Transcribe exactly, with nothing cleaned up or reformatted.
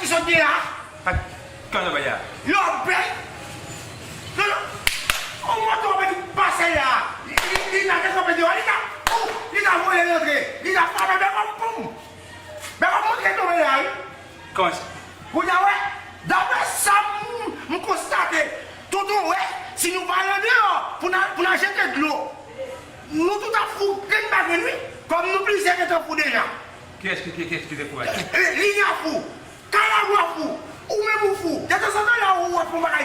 ki sot gen la. Kòman sa bay la? Lòbèy. Non, non. On moto ki pase la. Li, li, li nan kanpe deyò, li ka, ou, li ka voye rantre. Li ka frape bèk kòm poum. Bèk kòm montre tonbe la, wi. Kòman sa? Kounye a, wè, daprè sa m, m konstate, tonton, wè, si nou pa al andeyò pou n al, pou n al jete dlo, nou tout ap fou grenn pa grenn, wi. Kòm nou plizyè gentan fou deja. Kiyès ki, ki, kiyès ki te fou la? E, Linya fou, Kalabwa fou, ou menm ou fou. Detanzantan la, ou ap fè yon bagay.